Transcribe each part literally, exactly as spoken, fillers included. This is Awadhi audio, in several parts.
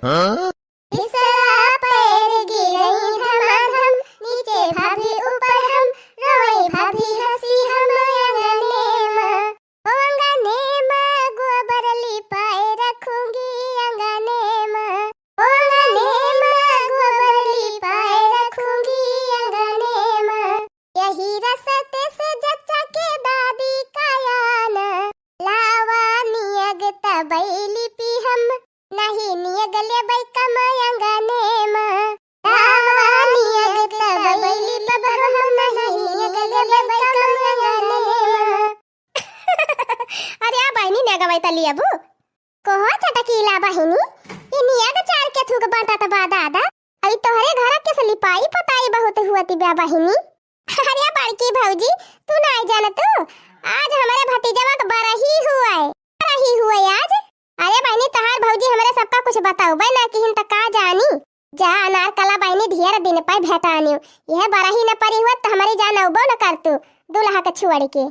हाँ? फिसला पैर गिरई धमाधम, नीचे भाभी ऊपर हम, रोई भाभी हंसी हम अंगने मा। ओ अंगने मा गोबर लिपाए रखूंगी अंगने मा। ओ अंगने मा गोबर लिपाए रखूंगी अंगने मा। यही रस्ते से जच्चा के दादी का आना। लावा नियग तबई लिपी हम, नहीं नियग लेबै कम अंगने मा। लावा नियग तबई लिपब हम, नहीं नियग लेबै कम अंगने मा। अरे आ बहिनी, नेगवै त लियबू। कोहो चटकीला बहिनी, ई नियग चार के थूक बांटत बा दादा। अई तोहरे घर के से लिपाई पोताई बहुत हुअती बा बहिनी। अरे बड़की भौजी, तू नाई जानतू, आज हमरे भतीजवा के बरही हुआ है। बरही हुआ है आज। अरे बहिनी, तोहार भौजी हमरे सबका कुछ बताउबे ना किहिन त का जानी। जा अनारकला बहिनी, ढेर दिन पे भेटानी। यह बरही न परी हुआ त हमरी जान अउबो न करतू, दुल्हा के छोड़ के।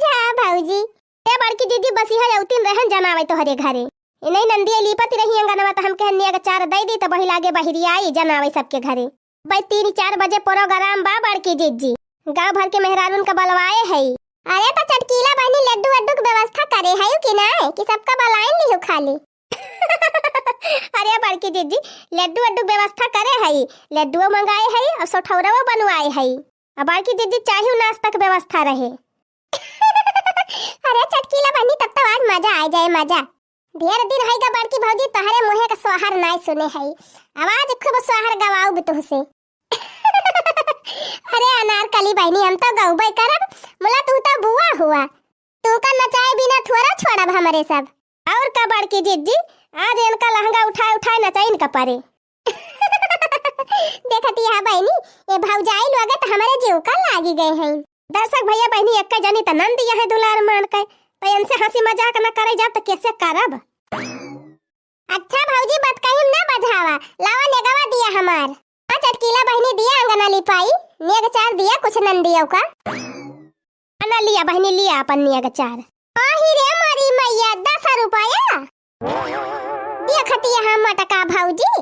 जा भौजी। ए बड़की जीजी, बस इहे अउतिन रहन जनावै तोहरे घरे। इनही नंदिया लीपत रही अंगनवा त हम कहन नियग चार दै दी त बही लागे बहिरी आई जनावै सबके घरे। भाई तीन चार बजे प्रोग्राम बा बड़की जीजी। गांव भर के मेहरारून का बलवाए है। अरे त चटकीला बहिनी लड्डू वड्डू के व्यवस्था करे है कि नाय कि सबका बलाइन लिहू खाली? अरे बड़की जीजी, लड्डू वड्डू के व्यवस्था करे है, लड्डुओ मंगाए है और सोठौरवो बनवाए है। अब बड़की जीजी चाही नाश्ता के व्यवस्था रहे। अरे चटकीला बहिनी, तब तो आज मजा आ जाए, मजा। ढेर दिन है गा बड़की भौजी तोहरे मुँहे का सोहर नाय सुने है। आवाज खूब सोहर गवाउब तुहसे। अरे अनारकली बहिनी, हम तो गउबे करब, मुला तू तो बुआ हुआ। तू का नचाए बिना थोड़ा छोड़ब हमरे सब। और का बड़की जीजी, आज इनका लहंगा उठाए उठाए नचाइन का परे। देखती है बहिनी, ये भौजाई लोग तो हमरे जीव का लागी गए हैं। दर्शक भैया बहिनी, एक जनी त नंद यहाँ दुलार मान के, तो इनसे हंसी मजाक न करे जाब तो कैसे करब? अच्छा भौजी, बात कहीं ना बजावा, लावा नेगवा दिया हमार। हाँ चटकीला बहिनी, दिया अंगना लिपाई, नेग चार दिया कुछ नंदियों का। अना लिया बहिनी, लिया अपन नियग चार। आही रे मोरी मैया, दस रुपया। देखती है मोटका भौजी,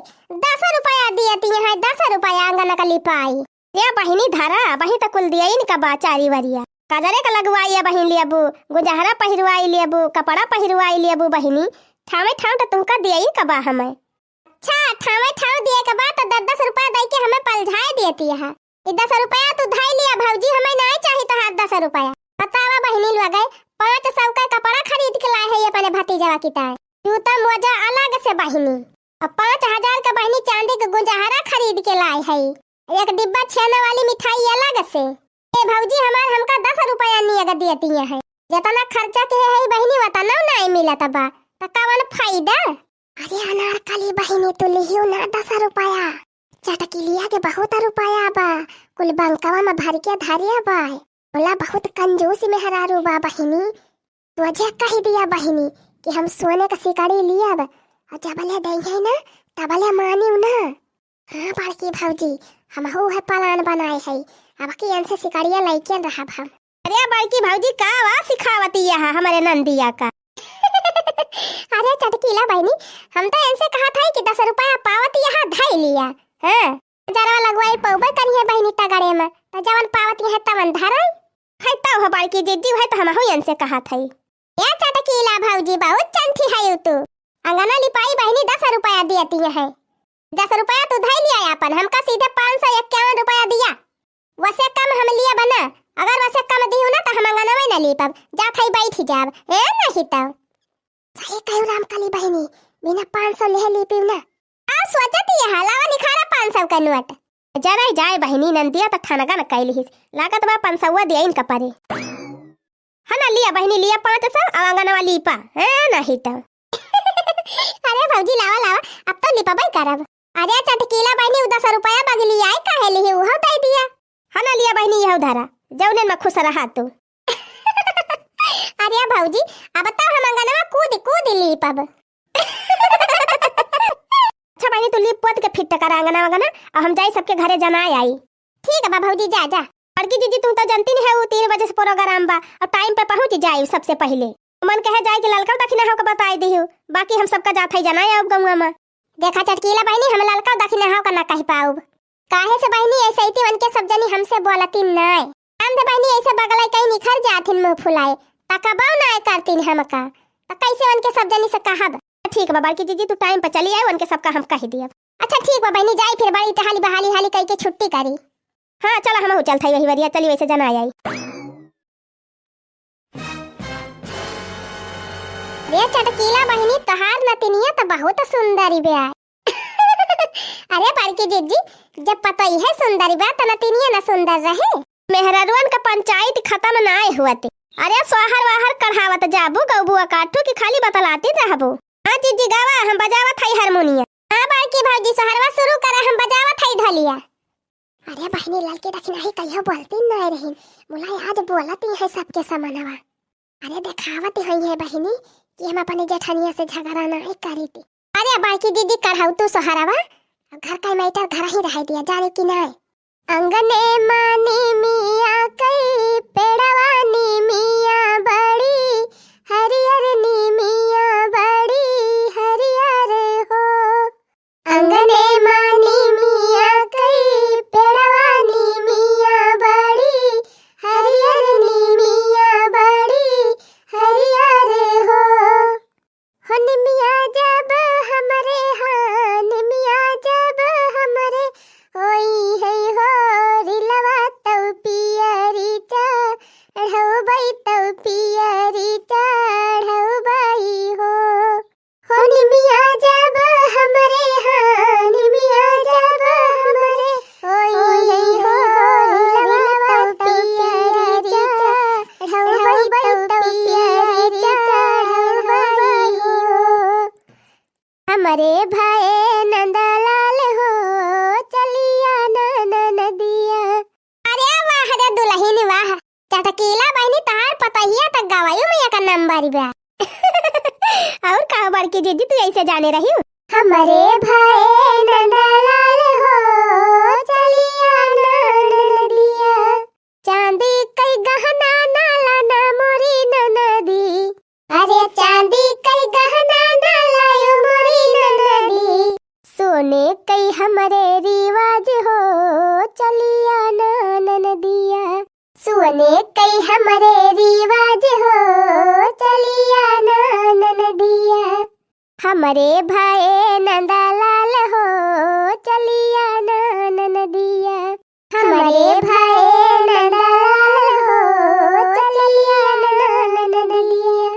दस रुपया दियती है, दस रुपया अंगना का लिपाई। ए बहिनी धरा, अबही त कुल दियइन का बा चारी वरिया। कजरे का लगवाई अबही लेबू, गुंजहरा पहिरवाई लेबू, कपड़ा पहिरवाई लेबू बहिनी। ठावे ठाव त तुहका दियइन का बा हमें। अच्छा, ठावे ठाव दिए के बाद तो दस दस रुपया दई के हमें पलझाए देती है। ई दस रुपया तू धई लिया भौजी, हमें नाय चाही तोहार दस रुपया। बतावा बहिनी लोग, पाँच सौ का कपड़ा खरीद के लाए है ये अपने भतीजवा की ताए। जूता मोजा अलग से बहिनी, और पाँच हजार का बहिनी चांदी के गुंजहरा खरीद के लाए है। एक डिब्बा छेना वाली मिठाई अलग से। ए भौजी हमार, हमका दस रुपया नियग देती है, जितना खर्चा के है बहिनी उतना नाय मिलत बा, त कवन फायदा? अरे अनारकली बहिनी, तू लिहियो ना दस रुपया। चटकिलिया के बहुत रुपया बा, कुल बंकवा में भर के धरे बा। बोला बहुत कंजूस मेहरारू बा बहिनी। तुझे कह दिया बहिनी कि हम सोने का सिकड़ी लियब, और जबले दइहे ना तबले मानिउ ना। हाँ बड़की भौजी, हमहू है plan बनाए है, अब की इनसे सिकड़िया लइके रहब हम। अरे बड़की भौजी, का वा सिखावती यहाँ हमरे नंदिया का? अरे चटकीला बहिनी, हम तो इनसे कहत है कि दस रुपया पावत यहाँ धई लिया। हाँ, जरवा लगवाई पौबे करिहे बहिनी तगड़े में, तो जवन पावत यहाँ तवन धरई। है तो हो बड़की जीजी, है तो हमहू इनसे कहत है। ए चटकीला भौजी, बहुत चंठी है तू। अंगना लिपाई बहिनी दस रुपया दियती है। दस रुपया तू धई लिया अपन, हमका सीधे पाँच सौ इक्यावन रुपया दिया। वसे कम हम लियब ना, अगर वसे कम दिहू ना तो हम अंगनवे ना लीपब, जात है बैठ जाब, ए नहीं तो। सही कहू रामकली बहिनी, बिना पाँच सौ लेहे लीपी ना। आ सोचत ही है, लावा निखारा पाँच सौ का नोट। जरा जाए बहिनी, नंदिया तो ठनका न कैली हिस, लागत बा पाँच सौ दिया इनका परे। है ना, लिया बहिनी, लिया पाँच सौ, अब अंगनवा लीपा, है नहीं तो। अरे भौजी, लावा, लावा, अब तो लिपबे करब। अरे चटकीला बहिनी, उ दस रुपया बगली आई काहे लिही, उहो दे दिया। है ना, लिया बहिनी, यह धरा, जौने में खुश रहा तू। अरे भौजी, अब तो हम अंगनवा कूद कूद लीपब। अच्छा बहिनी, तू लीप पोत के फिट कर अंगना वंगना, और हम जाई सबके घरे जनाए आई। ठीक बा भौजी, जा, जा। बड़की जीजी, तू तो जानती नहीं है, वो तीन बजे से program बा और time पे पहुँच जाए सबसे पहले। मन कहे जाए कि ललका दखिनहा का बताई दिहु, बाकी हम सबका जात है जनाए अब गौवा मा। देखा चटकीला बहिनी, हम ललका दखिनहा का ना कहि पाउब। काहे से बहिनी, ऐसे ही उनके सब जनी हमसे बोलती नाय। हम तो बहिनी ऐसे बगलाई कहीं निखर जाथिन मुँह फुलाए, तकबो नाय करतीन हमका, त कैसे उनके सब जनी से कहब? ठीक बा बड़की जीजी, तू time पे चली आए, उनके सबका हम कहि दियब। अच्छा ठीक बा बहिनी, जाई फिर बड़ी टहाली बहाली हाली कई के छुट्टी करी। हाँ चला, हमहू चलत हई वही वरिया, चली वैसे जना आई। अरे चटकीला बहिनी, तोहार नतिनिया त बहुत सुंदर बा। अरे बड़की जीजी, जब पतोहिए सुंदर बा त नतिनिया न सुंदर रहे। मेहररुअन का पंचायत खतम नाय हुअत। अरे सोहर वाहर कढ़ावत जाबू गौबुआ काठू की खाली बतलाती रहबू। हाँ जीजी गावा, हम बजावत हई हारमोनिया। हाँ बड़की भौजी, सोहरवा शुरू करा, हम बजावत हई ढोलिया। अरे बहिनी, ललकी दखिनही कहियो बोलती नाय रहिन, मुलाई आज बोलती है सबके समनवा। अरे देखावत होई है बहिनी कि हम अपने जेठनिया से झगड़ा नाय करी थी। अरे बड़की दीदी, कढ़ऊ तू सोहरवा, घर का matter घर ही रह दिया, जाने की नाय। अंगने मानी मिया कई पेड़वा नी मिया बड़ी हरियर नी मिया बड़ी हरियर हो। अंगने मानी मिया कई पेड़वा नी मिया बड़ी हरियर नी मिया बड़ी हरियर हो। हो निमिया जब हमरे, हाँ, निमिया जब हमरे होई है हो रिलवा तौ पियरी चढ़ौबै तौ पियरी चढ़ौबै हो। हो निमिया जब हमरे, हाँ, निमिया जब हमरे होई है हो रिलवा तौ पियरी चढ़ौबै तौ पियरी चढ़ौबै हो। हमरे भए नंदलाल हो, चलिया ना ननदिया। अरे वाह रे दुलहिन वाह, चटकीला बहिनी तहार पतहिया त गवायु में एक नंबर बा। और का बड़की जीजी तू ऐसे जाने रही? हमरे भए नंदलाल हो, चलिया ना ननदिया। चांदी कई गहना ना लाना मोरी ननदी। अरे चांदी कई गहना ना लायो मोरी ननदी। सोने कई हमरे रिवाज हो, चलिया ना ननदिया। सोने कई हमरे रिवाज हो, चलिया ना ननदिया। हमरे भए नंदलाल हो, चलिया ना ननदिया। हमरे भए नंदलाल हो, चलिया ना ननदिया।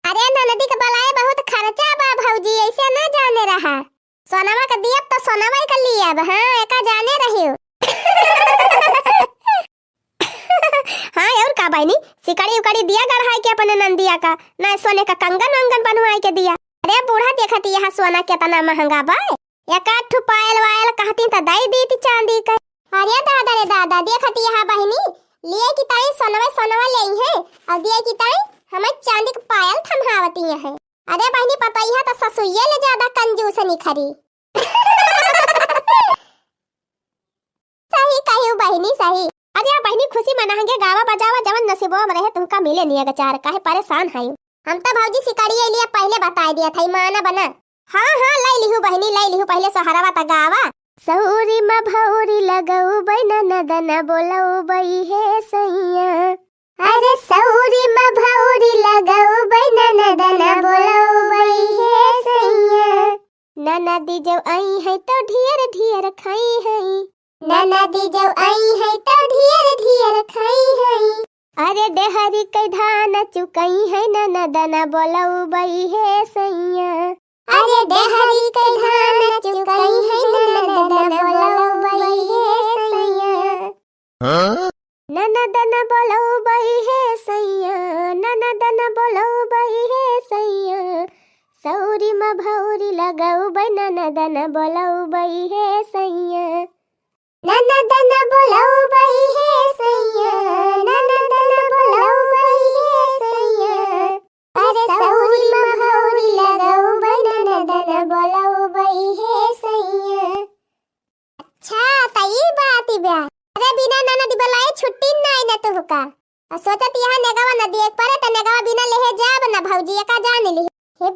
अरे ननदी के बलाए बहुत खर्चा बा भौजी, ऐसे ना जाने रहा। सोनवा के दियब त सोनवा के लियब, हाँ, एका जाने रहियो। हाँ, और का बहिनी, सिकड़ी उकड़ी दिया गढ़ाई के अपने नंदिया का, ना सोने का कंगन वंगन बनवाई के दिया। अरे बूढ़ा देखती यहाँ सोना कितना महंगा बा, एक आध ठो पायल वायल कहती त दई दीती चांदी के। अरे दादा रे दादा, देखती यहाँ बहिनी, लिए की ताई सोनवा सोनवा ले आई है, और दिए की ताई हमें चांदी के पायल थमहावती है। अरे बहिनी, पतोहिया त ससुइये ले ज्यादा कंजूस निखरी। सही कहियो बहिनी, सही। अरे बहिनी, खुशी मनाहंगे, गावा बजावा, जवन नसीबवा में रहे तुमका मिले नियग चार, काहे परेशान है? हम तो भौजी सिकड़िए लिए पहले बताए दिया था, माना बना। हाँ हाँ, लै लिहू बहिनी, लै लिहू, पहले सोहरवा त गावा। सौरी म भौरी लगौबै ननदन बोलौबै हे सैया। अरे सौरी म भौरी लगौबै ननदन बोलौबै हे सैया। ननदी जब आई है तो ढियर ढियर खाई है। ननदी जब आई है तो ढियर ढियर खाई है। अरे डेहरी के धान चुकई है ननदन बोलौबै हे सैया। अरे डेहरी के धान चुकई है ननदन बोलौबै हे सैया। हाँ? ननदन बोलौबै हे सैया, ननदन बोलौबै हे सैया। सौरी म भौरी लगौबै ननदन बोलौबै हे सैया। ननदन बोलौबै हे सैया, ननदन बोलौबै हे सैया। अरे सौरी म भौरी लगौबै ननदन बोलौबै हे सैया। अच्छा, त ई बात बा। अरे बिना ननद बोलाए छुट्टी नाई न तुहका। आ सोचत यहाँ नेगवा न दिए परे त नेगवा बिना लेहे जाब न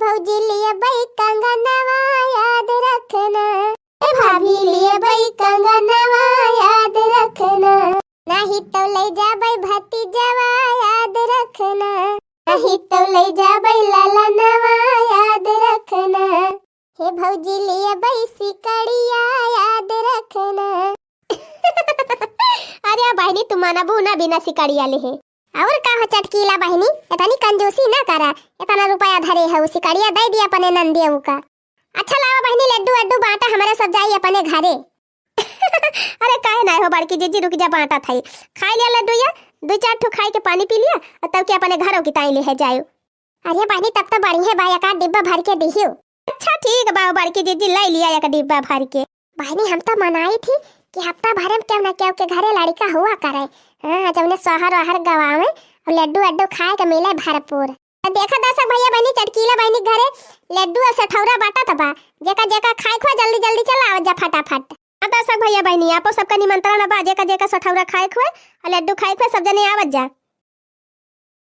भौजी लियबै कंगनवा याद रखना। ए भाभी लियबै कंगनवा याद रखना। नाही तो ले जाबै भतीजवा याद रखना। नाही तो ले जाबै ललनवा याद रखना। हे भौजी लियबै सिकड़िया याद रखना। अरे बहिनी, तू मनबू ना बिना सिकड़िया लेहे। और का हो चटकीला बहिनी, इतनी कंजूसी ना करा, इतना रुपया धरे है, सिकड़िया दे दिया अपने नंदिया का। अच्छा लावा बहिनी, लड्डू अड्डू बांटा, हमारे सब जाई अपने घरे। अरे काहे ना हो बड़की जीजी, रुक जा, बांटा थाई, खाई लिया लड्डू या, दो चार ठो खाई के पानी पी लिया, और तब के अपने घरों की ताई ले है जायो। अरे बहिनी, तब तो बढ़िया बा, एक आध डिब्बा भर के दिहियो। अच्छा ठीक बा, बड़की जीजी लाई लिया एक डिब्बा भर के। बहिनी, हम तो मनाई थी कि हफ्ता भर में केहू ना केहू के घरे लड़िका हुआ करे। हाँ, जौने सोहर ओहर गवावे और लड्डू अड्डू खाए के मिले भरपूर। तो देखा दर्शक भैया बहिनी, चटकीला बहिनी के घरे लड्डू और सठौरा बांटत बा। जेका जेका खाए के हो जल्दी जल्दी चला आवत जा फटाफट। हाँ दर्शक भैया बहिनी, आपो सबका निमंत्रण बा, जेका जेका सठौरा खाए के हो और लड्डू खाए के हो, सब जने आवत जा।